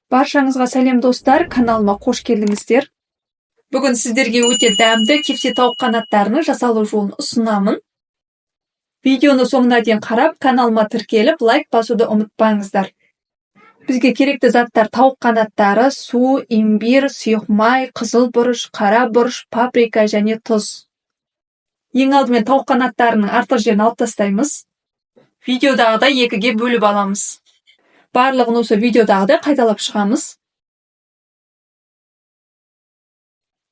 Баршаңызға сәлем, достар, каналыма қош келдіңіздер. Бүгін сіздерге өте дәмді кепсе тауық қанаттарының жасалу жолын ұсынамын. Видеоны соңына дейін қарап, каналыма тіркеліп, лайк басуды ұмытпаңыздар. Бізге керекті заттар: тауық қанаттары, су, имбирь, сұйық май, қызыл бұрыш, қара бұрыш, паприка және тұз. Ең алдымен тауық қанаттарының артық жерін алып тастаймыз. Видеодағыдай екіге бөліп аламыз. Барлығын осы видеодағыдай қайталап шығамыз.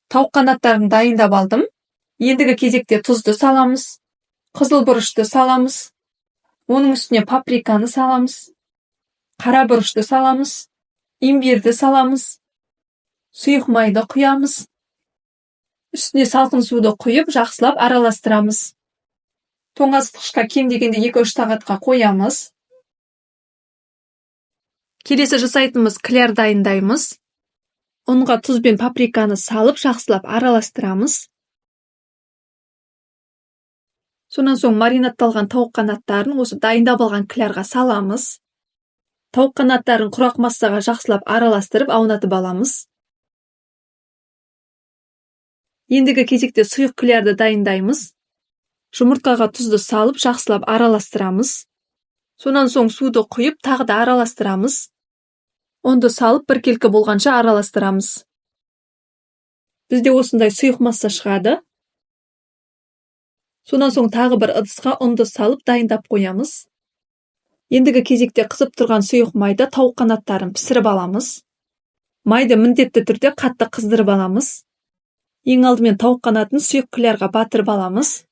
Тауық қанаттарын дайындап алдым. Ендігі кезекте тұзды саламыз, қызыл бұрышты саламыз, оның үстіне паприканы саламыз, қара бұрышты саламыз, имбирді саламыз, сұйық майды құямыз. Үстіне салқын суды құйып, жақсылап араластырамыз. Тоңазытқышқа кем дегенде 2-3 сағатқа қоямыз. Келесі жасайтынымыз кляр дайындаймыз. Ұнға тұз бен паприканы салып, жақсылап араластырамыз. Сонан соң маринадталған тауық қанаттарын осы дайындап алған клярға саламыз. Тауық қанаттарын құрақ массаға жақсылап араластырып, аунатып аламыз. Ендігі кезекте сұйық клярды дайындаймыз. Жұмыртқаға тұзды салып, жақсылап араластырамыз. Сонан соң суды құйып, тағы да араластырамыз. Ұнды салып, біркелкі болғанша араластырамыз. Бізде осындай сұйық масса шығады. Сонан соң тағы бір ыдысқа ұнды салып, дайындап қоямыз. Ендігі кезекте қызып тұрған сұйық майда тауық қанаттарын пісіріп аламыз. Майды міндетті түрде қатты қыздырып аламыз. Ең алдымен тауық қанатын сұйық клярға батырып аламыз.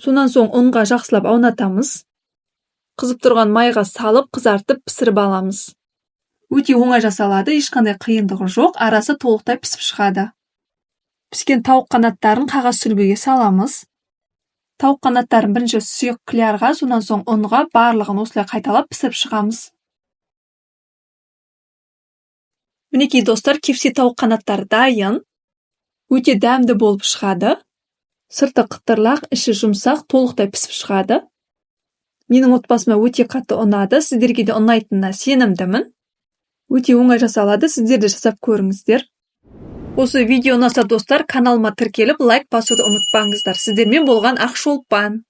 Сонан соң ұнға жақсылап аунатамыз. Қызып тұрған майға салып, қызартып пісіріп аламыз. Өте оңай жасалады, ешқандай қиындығы жоқ, арасы толықтай пісіп шығады. Піскен тауық қанаттарын қағаз сүлгіге саламыз. Тауық қанаттарын бірінші сұйық клярға, сонан соң ұнға барлығын осылай қайталап пісіріп шығамыз. Мінекей, достар, кепсе тауық қанаттары дайын. Өте дәмді болып шығады. Сырты қытырлақ, іші жұмсақ, толықтай пісіп шығады. Менің отбасыма өте қатты ұнады, сіздерге де ұнайтынына сенімдімін. Өте оңай жасалады, сіздер де жасап көріңіздер. Осы видео ұнаса, достар, каналыма тіркеліп, лайк басуды ұмытпаңыздар. Сіздермен болған Ақшолпан.